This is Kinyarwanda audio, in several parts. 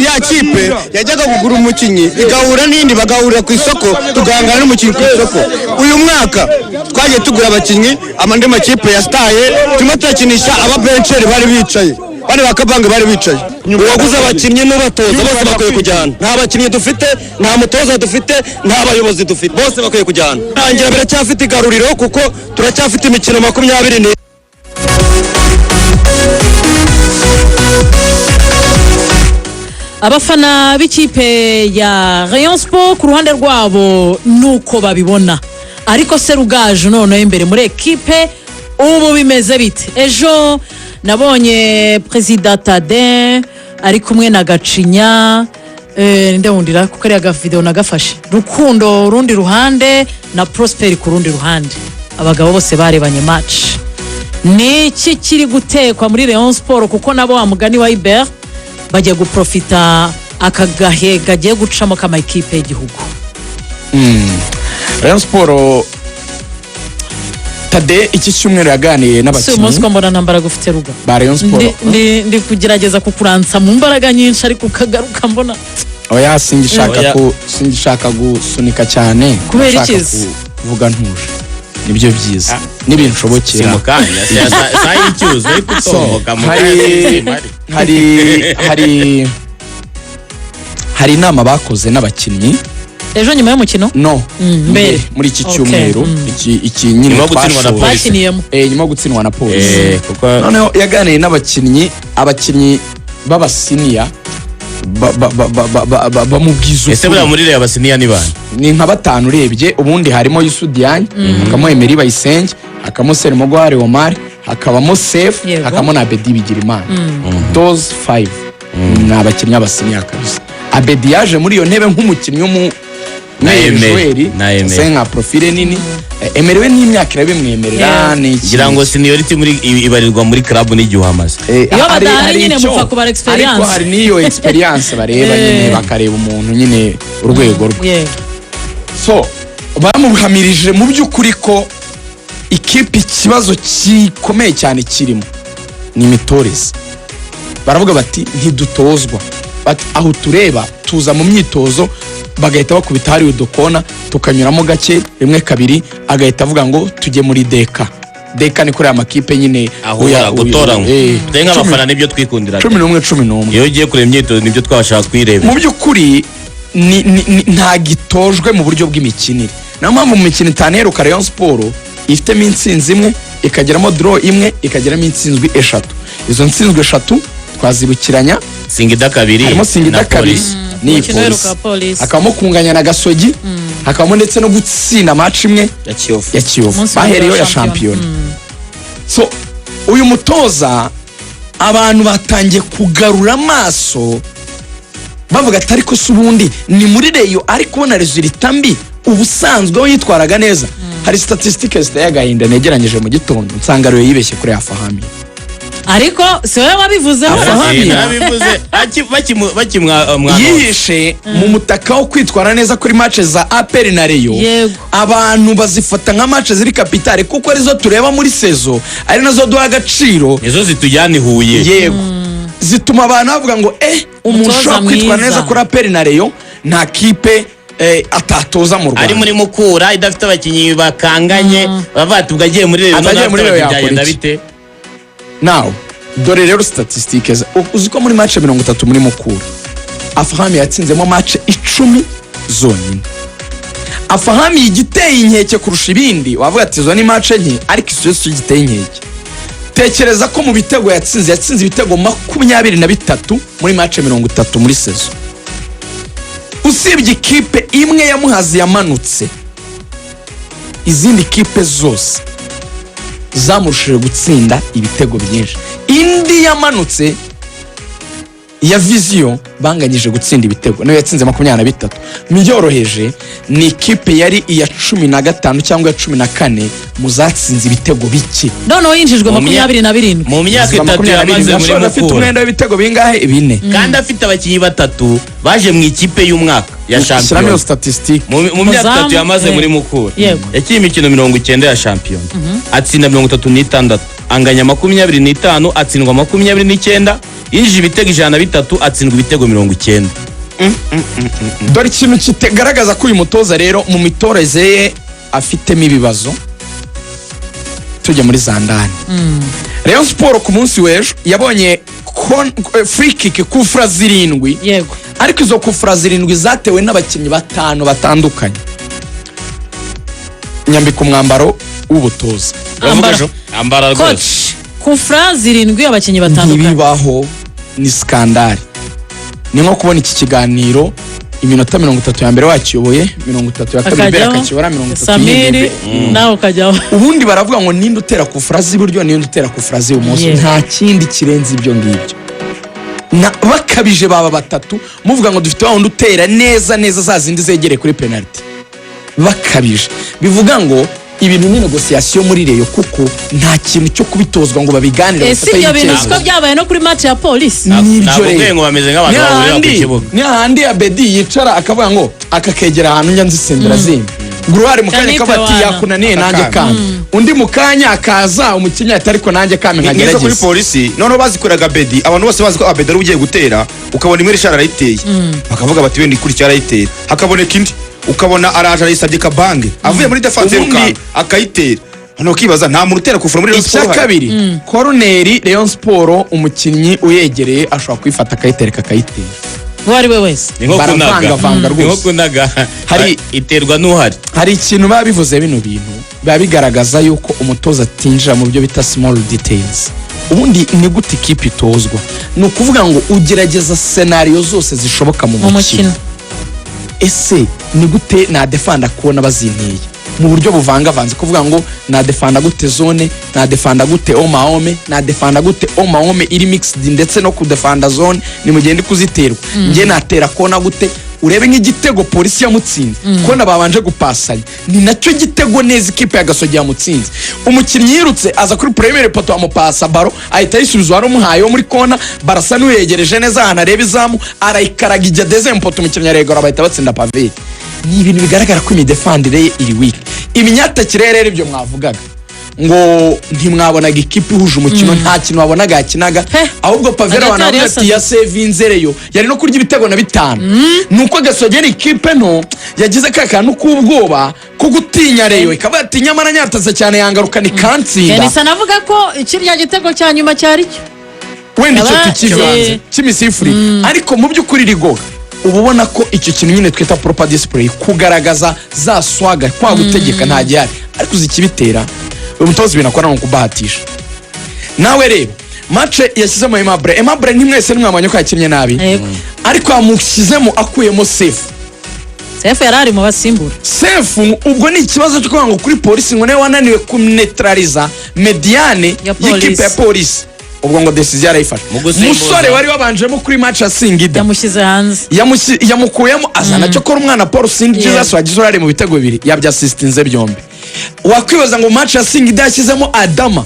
Ya kipe yajyaga kugura umukinnyi igahura n'indi, bagahurira ku isoko, tugahangana n'umukinnyi ku isoko. Uyu mwaka twagiye tugura abakinnyi, andi makipe yasitaye, turimo turakinisha ababenceri bari bicaye, bari ba Kabange bari bicaye. Uwaguze abakinnyi n'ubatoza bose bakwiye kujyana. Nta bakinnyi dufite, nta mutoza dufite, nta bayobozi dufite, bose bakwiye kujyana. Rangira biracyafite igaruriro kuko turacyafite imikino 20. Abafana b'ikipe ya Rayon Sport ku ruhande rwabo nuko babibona, ariko se Rugaju, noneho imbere muri ekipe ubu bimeze bite? Ejo nabonye Perezida Tade ari kumwe na Gacinya, ndewundira kuko kariya gavideo nagafashe, Rukundo urundi ruhande na Prosper ku rundi ruhande, abagabo bose barebanye match. Ni iki kiri gutekwa muri Rayon Sport? Kuko nabo, wa mugani wa Ibert, bagiye guprofita aka gahe gagiye gucamo k'amakipe y'igihugu. Rayon Sport, Tade iki cyumweru yaganiye Si uyu munsi n'abakinnyi ko mbona nta mbaraga ufite, Ruga? ba Rayon Sport. Ndi kugerageza kukuransa mu mbaraga nyinshi, ariko ukagaruka mbona Oya, singishaka. Oya. Singishaka gusunika cyane. Kubera Ndashaka iki se? kuvuga ntuje, nibyo byiza nibinshobokera. Si mu kanya, saa y'icyuzo ariko So, utomboka mu hari kanya simari. hari inama bakoze n'abakinnyi. Ejo nyuma y'umukino? No, mbere. muri iki Okay, cyumweru, iki nyine Nyuma yo gutsindwa na twashoje. Polisi. Bakiniyemo. Nyuma yo gutsindwa na Polisi. Kuko Noneho yaganiye n'abakinnyi, abakinnyi b'abasiniya bamubwiza Ese buriya ukuri. muri Rayon abasiniya ni bande? Ni nka batanu urebye ubundi: harimo Youssou Diagne, hakabamo Emery Bayisenge, hakabamo Serumogo Omar, hakabamo Sefu, hakabamo na Abedi Bigirimana. Those five ni abakinnyi b'abasiniya kabisa. Abedi yaje muri iyo ntebe nk'umukinnyi w'umu Na Emery, joueur, na Emery. se nka profile nini. Emery we n'imyaka irabimwemerera. Ni iki? Ngira ngo seniority muri ibarirwa muri club n'igihe uhamaze. Iyo badahari Hari nyine icyo, mupfa kubara experience. ariko hari n'iyo experience bareba nyine, bakareba umuntu nyine urwego rwe. So bamuhamirije mu by'ukuri ko ikipe ikibazo gikomeye cyane kirimo ni imitoreze. Baravuga bati ntidutozwa, bati aho tureba tuza mu myitozo bagahita bakubita hariya udukona tukanyuramo gake rimwe kabiri, agahita avuga ngo tujye muri deka deka. Ni kuri aya makipe nyine Ahura gutoranywa. Twe nk'abafana nibyo twikundiraga. 11 11. Iyo ugiye kureba imyitozo nibyo twabashaka kwirebera. Mu by'ukuri nta gitojwe mu buryo bw'imikinire. Niyo mpamvu mu mikino 5 iheruka Rayon Sport ifitemo intsinzi imwe, ikageramo draw imwe, ikageramo intsinzwi eshatu. Izo ntsinzwi eshatu twazibukiranya Singida kabiri harimo Singida na kabiri Polisi. n'iyi Umukino uheruka wa Polisi, Polisi. hakabamo kunganya na Gasogi, hakabamo ndetse no gutsinda match imwe ya Kiyovu. Ya Kiyovu. Umunsi wa Bahereyeho mbere ya wa shampiyona. shampiyona. So uyu mutoza abantu batangiye kugarura amaso bavuga ati ariko se ubundi ni muri Rayon ari kubona résultat mbi, ubusanzwe we yitwaraga neza? Hari statisitike ziteye agahinda negeranyije mu gitondo, nsanga Rayon yibeshye kuri Afahami. Ariko si wowe wabivuzeho? Afahami. Narabivuze bakimwa Yihishe mu mutaka wo kwitwara neza kuri match za APR na Rayon. Abantu bazifata nka match ziri capitale kuko arizo tureba muri saison, ari nazo duha agaciro. Nizo zitujyana i Huye. Yego, zituma abantu bavuga ngo umuntu Umutoza ushobora kwitwara mwiza. neza kuri APR na Rayon, nta kipe atatoza mu Ari Rwanda. muri Mukura idafite abakinnyi bakanganye, bavuga ati ubwo agiye muri Rayon Atagiye muri Rayon byagenda yakora iki? bite? Nawe dore rero statisitike, uzi ko muri match 30 muri Mukura Afahami yatsinzemo match 10 zonyine? Afahami igiteye inkeke kurusha ibindi, wavuga ati izo ni match nke, ariko izo si cyo giteye inkeke. Tekereza ko mu bitego yatsinze, yatsinze ibitego 23 muri match 30 muri saison. Usibye ikipe imwe ya Muhazi yamanutse, izindi kipe zose zamurushije gutsinda ibitego byinshi. Indi yamanutse ya Vision banganyije gutsinda ibitego, nayo yatsinze 23. Byoroheje ni ikipe yari iya 15 cyangwa iya 14 mu zatsinze ibitego bike. Noneho yinjijwe Mu 27. Mu myaka 3 27. yamaze muri Yashoje afite Mukura umwenda w'ibitego bingahe? Bine. Kandi afite abakinnyi batatu baje mu ikipe y'umwaka ya Shyiramo iyo shampiyona. statistique. Mu myaka Muzamu, 3 yamaze muri Mukura, yakinnye imikino 90 ya shampiyona, atsinda 36, anganya 25, atsindwa 29. Yinjije ibitego 103, atsindwa ibitego 90. Dore ikintu kitagaragaza ko uyu mutoza rero mu mitoreze ye afitemo ibibazo. Tujya muri zandani, Rayon Sport ku munsi w'ejo yabonye free kick, kufura zirindwi. Ariko izo kufura zirindwi zatewe n'abakinnyi batanu batandukanye. Nyambika umwambaro w'ubutoza. Uravuga ejo ambara rwose. Coach, kufura zirindwi, abakinnyi batandukanye. Ntibibaho, ni scandale. Ni nko kubona iki kiganiro, iminota 30 ya mbere wakiyoboye, 30 ya kabiri Bera Akajyaho akakiyobora, 30 Samiri yindi. nawe ukajyaho. Ubundi baravuga ngo ninde utera kufura z'iburyo, ninde utera kufura z'ibumoso. Nta kindi kirenze ibyo ngibyo. Bakabije baba batatu, muvuga ngo dufite wa wundi utera neza neza za zindi zegereye kuri penaliti. Bakabije. Bivuga ngo ibintu ni négociation muri Rayon, kuko nta kintu cyo kubitozwa ngo babiganire, Ese bafateho ibyo bintu icyemezo. siko byabaye no kuri match ya Polisi? Nibyo. Ntabwo Rero ngo bameze nk'abantu ni bahurira ku hahandi kibuga. Ni hahandi Abedi yicara akavuga ngo aka kegera ahantu njya nzisendera zimba Guruwari mu kanya Kanipe kaba ati wana. yakunaniye, nanjye Akana. kame. Undi mu kanya akaza umukinnyi ati ariko nanjye kame Ngizo kuri nkagerageza. Polisi noneho bazikoraga Bedi, abantu bose bazi ko Abedi ari ugiye gutera, ukabona imwe Richard arayiteye, bakavuga bati wenda ikurikiye arayitera, hakaboneka indi ukabona araje arayisabye Kabange avuye muri defense yirukanka akayitera. Hano ukibaza, nta muntu utera kufura muri Rayon Icya Sport uhari. kabiri, koroneri, Rayon Sport umukinnyi uyegereye ashobora kuyifata akayitereka akayitera. Uwo ari we wese. Ni nko kunaga. Baravangavanga Ni nko rwose. kunaga. Iterwa n'uhari. Hari ikintu biba bivuze, bino bintu biba bigaragaza yuko umutoza atinjira mu byo bita small details. Ubundi ni gute ikipe itozwa? Ni ukuvuga ngo ugerageza scénario zose zishoboka mu mu mukino. Mukino. Ese ni gute nadefanda kubona bazinteye mu buryo buvangavanze? Kuvuga ngo nadefanda gute zone, nadefanda gute homme à homme, nadefanda gute homme à homme iri mixed, ndetse no kudefanda zone ni mu gihe ndi kuziterwa, njye natera kona gute? Urebe nk'igitego Polisi yamutsinze, kona babanje gupasanya, ni nacyo gitego neza ikipe ya Gasogi yamutsinze. Umukinnyi yirutse aza kuri premier poteau, amupasa ballon, ahita ayisubiza uwari umuhaye wo muri kona, barasa n'uyegereje neza ahantu areba izamu, arayikaraga ijya deuxième poteau, umukinnyi arayigora, bahita batsinda Paveri. Ni ibintu bigaragara ko imidefandire ye iri weak. Imyatakire rero, ibyo mwavugaga ngo ntimwabonaga ikipe ihuje umukino, nta kintu wabonaga yakinaga. He. Ahubwo Pavera Hagati abantu hari bavuga ati yasevinze Rayon, yari no kurya ibitego na bitanu. Ni uko Gasogi ari ikipe nto yagize ka kantu k'ubwoba ko gutinya Rayon, ikaba yati nyamara nyataze cyane yangarukana ikantsinda. Kenisa navuga ko kirya gitego cya nyuma cyari cyo Wenda icyo tukivanze cy'imisifurire, ariko mu by'ukuri rigoga uba ubona ko icyo kintu nyine twita proper display, kugaragaza za swaga, kwa gutegeka, nta gihari. Ariko uzi ikibitera? Uyu mutoza ibintu akora ni ukubahatisha. Nawe reba match yashyizemo Aimable. Aimable ntimwese ntimwamenya ko yakinnye nabi, ariko yamushyizemo akuyemo Sefu. Sefu yari ari mu basimbura. Sefu ubwo ni ikibazo cyo kuvuga ngo kuri Polisi ngo niwe wananiwe kunetraliza médiane Ya Polisi. y'ikipe ya Polisi. Ubwo ngo décision yarayifashe. Mu gusimbuza. Musore wari wabanjemo kuri match ya Singida yamushyize hanze. Yamukuyemo azana cyo kora umwana Paul Sindi Jesus wagize uruhare mu bitego bibiri, yabyasisitinze byombi. Wakwibaza ngo match ya Singida yashyizemo Adama,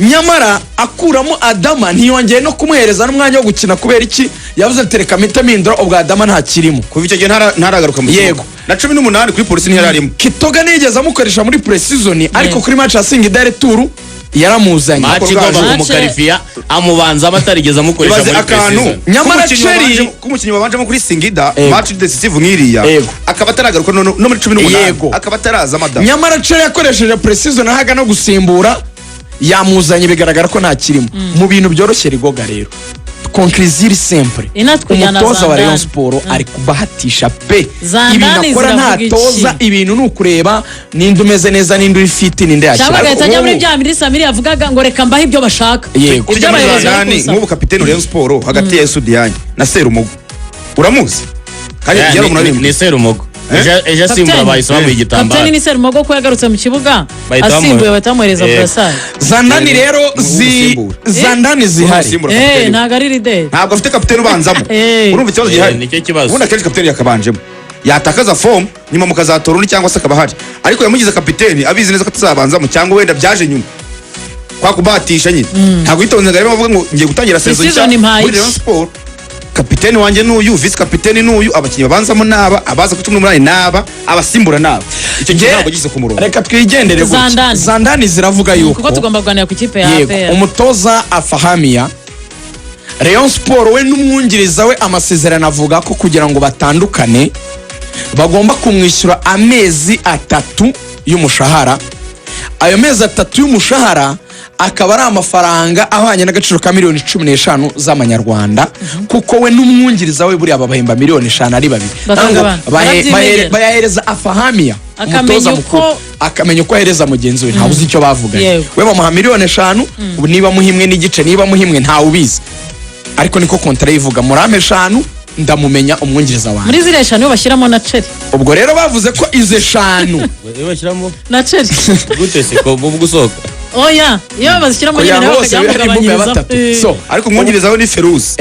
nyamara akuramo Adama ntiyongeye no kumuhereza n'umwanya wo gukina. Kubera iki? Yavuze ati reka mpite mpindura, ubwo Adama ntakirimo. Kuva icyo gihe ntaragaruka mu kibuga. Na 18 kuri Polisi ntiyararimo. Kitoga ntiyigeze amukoresha muri pre-season, ariko kuri match ya Singida retour yaramuzanye. Match igomba kumukarifiya amubanzamo atarigeze amukoresha Ibaze muri akantu pre-season. Nyamara k'umukinnyi k'umukinnyi wabanjemo kuri Singida, match decisive nk'iriya, akaba ataragaruka no muri 18, akaba ataraza madamu. Nyamara Ceri yakoresheje pre-season ahaga no gusimbura, yamuzanye bigaragara ko ntakirimo. Mu bintu byoroshye rigoga rero, conclusion iri simple: Inatwijyana umutoza wa Rayon Zandani. Sport ari kubahatisha pe. Zandani Ibintu akora ziravuga ntatoza. iki? Ibintu ni ukureba ninde umeze neza, ninde uri fit, ninde Cyangwa yakira. agahita ajya muri bya bindi Samiri yavugaga ngo reka mbahe ibyo bashaka. Yego. Ibyo Tujya muri abayobozi bari Zandani, kunsaba. nk'ubu kapiteni wa Rayon Sport hagati ya Esudiyani na Serumogo uramuzi kandi Eh, yari umuntu ni Serumogo. Ejo asimbura Kapiteni. bahise bamuha igitambaro. Kapiteni ni Serumogo ko yagarutse mu kibuga Bahita bamuha- asimbuye, bahita bamuhereza brassard. Zandani rero Umusimbura. zandani zihari. Umusimbura Eh, kapiteni. ntabwo ari leader. Ntabwo afite kapiteni ubanzamo. Urumva ikibazo gihari? Nicyo kibazo. Ubundi akenshi kapiteni yakabanjemo, yatakaza forme nyuma mukazatora undi cyangwa se akaba ahari, ariko yamugize kapiteni abizi neza ko atazabanzamo, cyangwa wenda byaje nyuma kwa kubahatisha nyine. Ntabwo yitonze ngo arebe avuga ngo ngiye gutangira saison nshya Pre-season impaye muri iki? Rayon Sport, kapiteni wanjye n'uyu, vice kapiteni n'uyu, abakinnyi babanzamo n'aba, abaza kuri 18 n'aba, abasimbura n'aba. Icyo gihe ntabwo gishyize ku murongo. Reka twigendere gutya. Zandani. Zandani ziravuga yuko Kuko tugomba kuganira ku ikipe ya yego APR. Umutoza Afahamiya Rayon Sport, we n'umwungiriza we, amasezerano avuga ko kugira ngo batandukane bagomba kumwishyura amezi 3 y'umushahara. Ayo mezi 3 y'umushahara akaba ari amafaranga ahwanye n'agaciro ka miliyoni 15 z'amanyarwanda, kuko we n'umwungiriza we buriya babahemba miliyoni 5 ari babiri. Bakagabana. Ntabwo Barabyimenyera. Bayahereza Afahamiya, Akamenya umutoza mukuru, akamenya uko ahereza mugenzi we. Ntawe uzi icyo bavuganye. We bamuha miliyoni 5. Ubu niba muha imwe n'igice, niba muha imwe, ntawe ubizi, ariko niko kontara yivuga: murampe 5, ndamumenya umwungiriza wanjye. Muri ziriya 5 bashyiramo na ceri. Ubwo rero bavuze ko izo 5 Iyo bashyiramo Na ceri. Gute se ko mu gusohoka? Oya, iyo bazishyiramo kugira nyine ngo nawe bose bakajya bibe ari imbumbe ya bamugabanyiriza. batatu. So Ariko umwungiriza we ni Feruzi.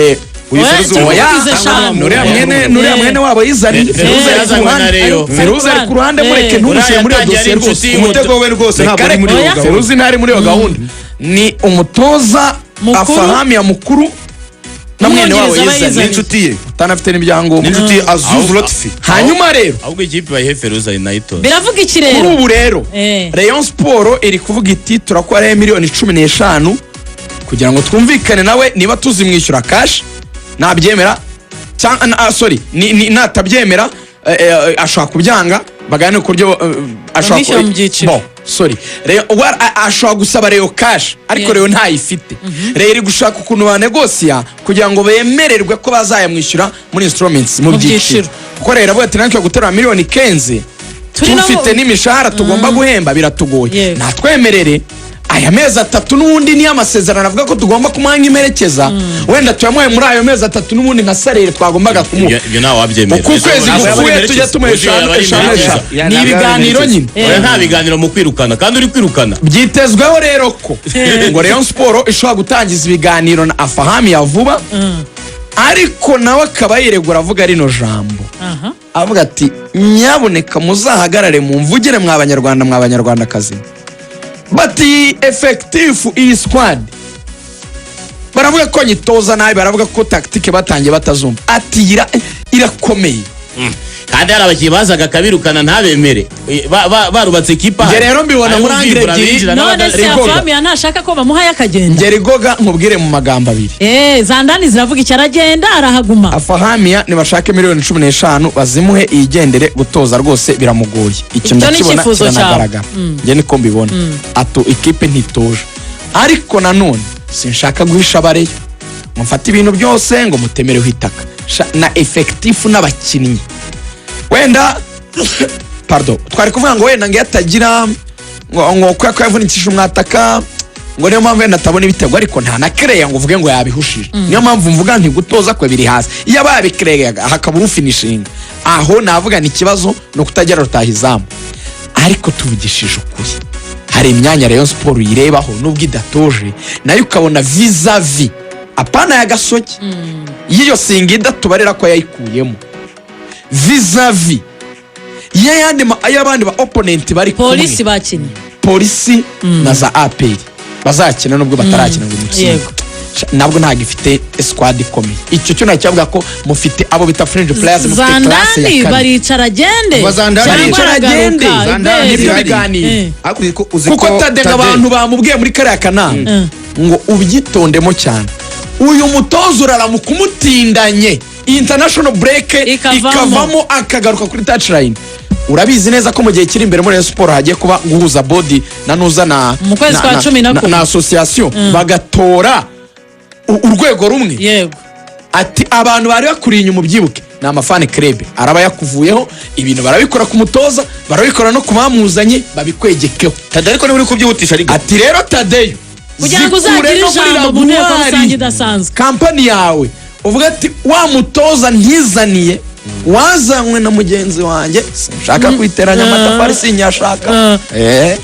Uyu Oya, Feruzi turi oya, kuvuga izo 5. nuriya mwene wabo yizaniye. Feruzi ari ku Yazanywe na ruhande. Rayon. Feruzi ari ku ruhande, mureke, ntumushyire muri iyo Uriya dosiye yatangiye ari rwose. inshuti. Umutego we rwose ntabwo ari muri iyo Oya. gahunda. Feruzi ntari muri iyo gahunda, ni umutoza Mukuru. Afahamiya mukuru na mwene wabo Umwungiriza aba yizaniye. yizaniye. N'inshuti ye. Utanafite n'ibyangombwa. N'inshuti ye Azuzu Lotfi. Hanyuma rero, Ahubwo ikipe bayihe Feruza nayitoza. Biravuga iki kuri rero? Ubu rero Rayon Sport iri kuvuga iti: "Turakora miliyoni 15 kugira ngo twumvikane nawe niba tuzimwishyura cash, nabyemera cyangwa sorry, natabyemera, ashobora kubyanga, baganire ku buryo ashobora Bamwishyura mu byiciro. Bon, sorry, Rayon ashobora gusaba Rayon cash, ariko Rayon ntayifite. Rayon iri gushaka ukuntu banegosiya kugira ngo bemererwe ko bazayamwishyura muri installments, mu Mu byiciro, byiciro. kuko Rayon iravuga ati: "Natwe guterura miliyoni 15 Turi tufite n'imishahara tugomba guhemba, biratugoye. Yego. Natwemerere aya mezi 3, n'ubundi niyo amasezerano avuga ko tugomba kumuha nk'imperekeza, wenda tuyamuhe muri ayo mezi 3, n'ubundi nka salaire twagombaga kumuha." Ibyo ntawe wabyemera. Uko ukwezi Ntabwo yaba ari gupfuye tujya tumuha Uzi, 5, yaba ari 5, imperekeza. 5. Ni ibiganiro nyine. Oya, nta biganiro mu kwirukana kandi uri kwirukana. Byitezweho rero ko ngo Rayon Sport ishobora gutangiza ibiganiro na Afahamiya vuba, ariko nawe akaba yiregura avuga rino jambo, avuga ati: "Nyabuneka muzahagarare mu mvugire, mwa banyarwanda, mwa banyarwandakazi." Bati: "Effectif, iyi squad baravuga ko nyitoza nabi, baravuga ko tactique batangiye batazumva." Ati: "Irakomeye." Kandi hari abakinnyi bazaga akabirukana ntabemere. Barubatse ikipe. Njye rero mbibona muri angle ebyiri. None se Rigoga. Afahamiya ntashaka ko bamuhaye akagenda? Ngeri goga nkubwire mu magambo abiri. Zandani ziravuga icyo, aragenda, arahaguma? Afahamiya nibashake miliyoni 15 bazimuhe, yigendere, gutoza rwose biramugoye. Icyo Icyo ni ndakibona, icyifuzo cyawe. kiranagaragara, njye niko mbibona. Ato ikipe ntitoje, ariko nanone sinshaka guhisha abareyo ngo mfate ibintu byose ngo mutemereho itaka. Na effectif n'abakinnyi, wenda, pardon, twari kuvuga ngo wenda ngo iyo atagira ngo kubera ko yavunikishije umwataka, ngo niyo mpamvu wenda atabona ibitego, ariko nta na kereya ngo uvuge ngo yabihushije. Niyo mpamvu mvuga nti gutoza kwe biri hasi. Iyo aba yabikereyaga hakabura ufinishinga, aho navuga ni ikibazo, ni ukutagera rutahizamu. Ariko tuvugishije ukuri, hari imyanya Rayon Sport uyirebaho nubwo idatoje, nayo ukabona vis-à-vis, apana ya Gasogi y'iyo Singida tubarira ko yayikuyemo, vis-à-vis y'abandi ba opponent bari kumwe, Polisi bakinnye. Polisi na za APR bazakina nubwo batarakina ngo mutsinde. Nabwo ntabwo ifite squad ikomeye. Icyo cyo nacyavuga ko mufite abo bita fringe players, mufite classe ya Zandani kabiri. baricara agende Ubwo Zandani cyangwa baricara agende. aragaruka? Zandani Iberi. Nibyo zihari. biganiro. Ariko uzi Kuko ko Tade, ngo abantu bamubwiye muri kariya kanama ngo ubyitondemo cyane, uyu mutoza uraramuka umutindanye, international break Ikavamo. ikavamo, akagaruka kuri touchline. Urabizi neza ko mu gihe kiri imbere muri Rayon Sport hagiye kuba guhuza board na nuza na Mu kwezi kwa cumi na kumwe. na association, bagatora urwego rumwe. Ati abantu bari bakuriye inyuma, ubyibuke, ni ama fan club araba yakuvuyeho. Ibintu barabikora ku mutoza, barabikora no ku bamuzanye, babikwegekeho. Tade ariko niba uri kubyihutisha ariko. Ati rero Tadeyo, Kugira ngo zikure uzagire no muri ijambo mu nteko Raguari, rusange idasanzwe. Kampani yawe, uvuga ati: "Wa mutoza ntizaniye wazanywe na mugenzi wanjye, sinshaka kwiteranya amatafari, sinyashaka."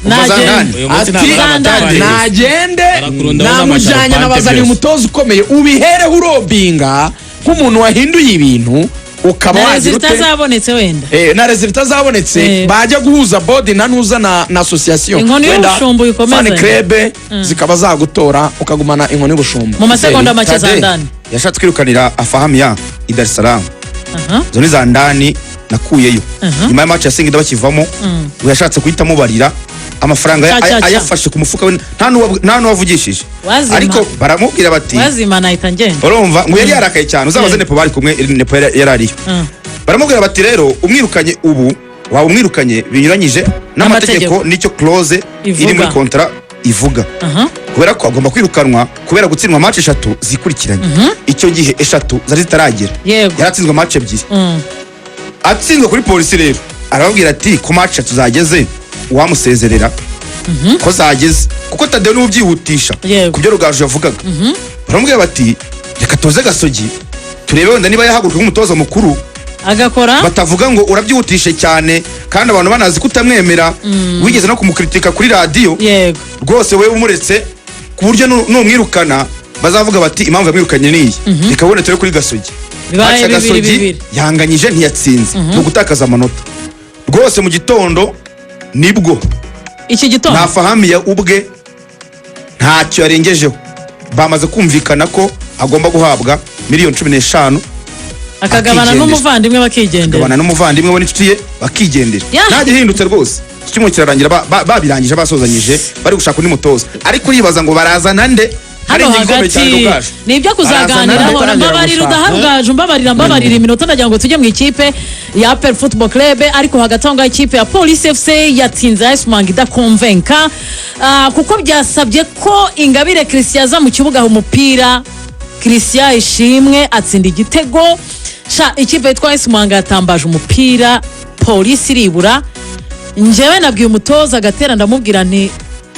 Nagende. Uyu munsi Ati ntabwo ari amatafari gusa. nagende, Barakurundaho namujyanye, n'amasharupante nabazaniye byose. umutoza ukomeye, ubihereho urobinga nk'umuntu wahinduye ibintu, ukaba Na wagira résultat ute? zabonetse wenda. Na résultat zabonetse, bajya guhuza board na nuza na association, Inkoni Wenda y'ubushumba uyikomeze. fan club zikaba zagutora, ukagumana inkoni y'ubushumba. Mu masegonda make, Tade Zandani. yashatse kwirukanira Afahamiya i Dar es Salaam. Izo ni za ndani nakuyeyo nyuma ya match ya Singida bakivamo, ngo yashatse guhita amubarira. Amafaranga Cya, cya, cya. ayafashe ku mufuka we, nta n'uwavugishije. Wazima. Ariko baramubwira bati Wazima nahita ngenda. Urumva ngo yari yarakaye cyane, uzabaze Nepo bari kumwe, Nepo yari ariyo. Baramubwira bati rero umwirukanye ubu waba umwirukanye binyuranyije n'amategeko N'amategeko. n'icyo clause iri Ivuga. muri contrat ivuga, kubera ko agomba kwirukanwa kubera gutsindwa match eshatu zikurikiranye. Icyo gihe eshatu zari zitaragera, yaratsinzwe match ebyiri. Atsinzwe kuri Polisi rero arababwira ati ko match eshatu zageze, uwamusezerera ko zageze, kuko Tadeyo niwe ubyihutisha. Ku byo Rugaju yavugaga, baramubwira bati reka tuze Gasogi turebe wenda niba yahaguruka nk'umutoza mukuru, agakora. Batavuga ngo urabyihutishe cyane kandi abantu banazi ko utamwemera, wigeze no kumukritika kuri radiyo. Rwose wewe umuretse ku buryo numwirukana bazavuga bati impamvu yamwirukanye niyi. Reka wenda turebe kuri Gasogi. Bibaye Match ya bibiri Gasogi bibiri. yanganyije, ntiyatsinze, ni ugutakaza amanota rwose. Mu gitondo nibwo Iki gitondo. Nta fahamiya ubwe ntacyo yarengejeho, bamaze kumvikana ko agomba guhabwa miliyoni 15, akagabana akigendera. N'umuvandimwe bakigendera. Akagabana n'umuvandimwe we n'inshuti ye bakigendera. Nta gihindutse rwose, iki cyumweru kirarangira babirangije, basozanyije, bari gushaka undi mutoza. Ariko uribaza ngo barazana nde? Hari Hano ingingo ikomeye cyane, hagati Rugaju. ni ibyo kuzaganiraho. Barazana nde? Mbabarira Gushaka. udahari Rugaju, mbabarira, mbabarira iminota, ndagira ngo tujye mu ikipe ya APR Football Club. Ariko hagati aho ngaho ikipe ya Police FC yatsinze AS Muhanga idakonvenka. Kuko byasabye ko Ingabire Christian aza mu kibuga aha umupira Christian Ishimwe atsinda igitego. Sha, ikipe yitwa AS Muhanga yatambaje umupira, Polisi iribura. Njyewe nabwiye umutoza agatera, ndamubwira nti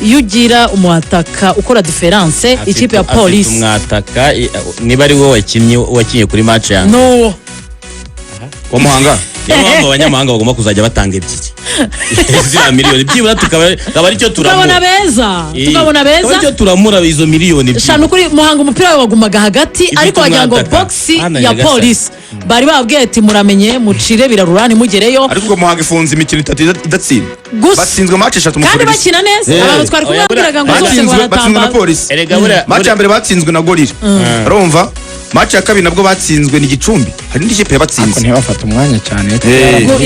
iyo ugira umuataka ukora différence ikipe ya Afite Polisi. Umwataka niba ari we wakinnye kuri match ya mbere. No. Wa Muhanga. Niyo mpamvu abanyamahanga bagomba kuzajya batanga ebyiri ziriya miliyoni, byibura tukaba aricyo tukabona turamura. beza, tukabona Tukaba beza. aricyo turamura izo miliyoni ebyiri. Shana ukuri, Muhanga umupira we wagumaga hagati, Ifite ariko wagira ngo umwataka. box Hano ya Nyagasani. Polisi bari bababwiye ati muramenye mucire birarura ntimugereyo. Ariko ubwo Muhanga ifunze imikino itatu idatsinda. Gusa. Batsinzwe match eshatu mu Kandi Polisi. bakina neza. Abantu twari Oya, kumwe babwiraga ngo zose ngo Batsinzwe na baratamba. Polisi. Erega buriya Match ya mbere batsinzwe na Gorilla, urumva? Match ya kabiri nabwo batsinzwe ni Gicumbi, hari indi kipe Ariko yabatsinze. ntibafate umwanya cyane.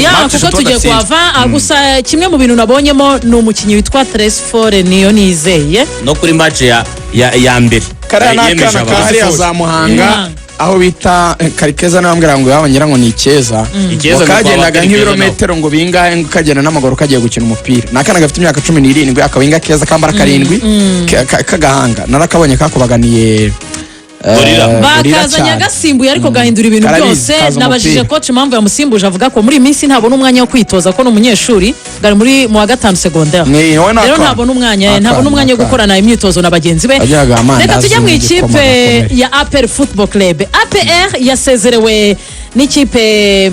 Ya, Match kuko eshatu tugiye badatsinzwe. kuhava. Gusa kimwe mu bintu nabonyemo ni umukinnyi witwa Tresfore niyo nizeye. No kuri match ya mbere Kariya ni yemeje akana ka abantu. hariya za Muhanga, Muhanga. aho bita Karikeza, nawe ambwira ngo iwabo ngira ngo ni Icyeza. Icyeza Ngo ni kwa kagendaga Karikeza. nk'ibirometero ngo bingahe, ngo kagenda n'amaguru kagiye gukina umupira. Ni akana gafite imyaka 17, akawinga keza, kambara karindwi, k'agahanga. Narakabonye kakubaganiye Gorilla. Gorilla Bakazanye cyane. agasimbuye ariko gahindura ibintu Karabizi, byose. kaza Nabajije umupira. coach impamvu yamusimbuje, avuga ko muri iyi minsi ntabona umwanya wo kwitoza, ko ni umunyeshuri, bwari muri mu wa gatanu secondaire. Ni, wowe ni Rero akana. ntabona umwanya, Akana, ntabona umwanya wo akana. gukorana imyitozo na bagenzi be. Yajyaga amandazi Reka tujye mu n'igikoma ikipe gakomeye. ya APR Football Club. APR yasezerewe n'ikipe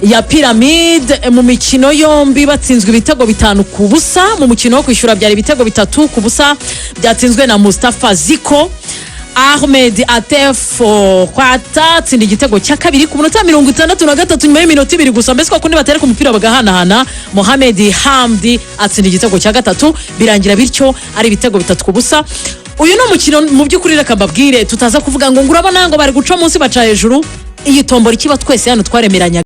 ya Pyramide mu mikino yombi, batsinzwe ibitego 5-0. Mu mukino wo kwishyura byari ibitego 3-0 byatsinzwe na Mustafa Ziko. Ahmed Atef Kwata atsinda igitego cya kabiri ku munota 63, nyuma y'iminota 2 gusa. Mbese kwa kundi batereka umupira bagahanahana, Mohamed Hamdi atsinda igitego cya gatatu, birangira bityo ari ibitego 3-0. Uyu ni umukino mu by'ukuri, reka mbabwire, tutaza kuvuga ngo urabona ngo bari guca munsi baca hejuru. Iyi tombora ikiba twese hano twaremeranyaga.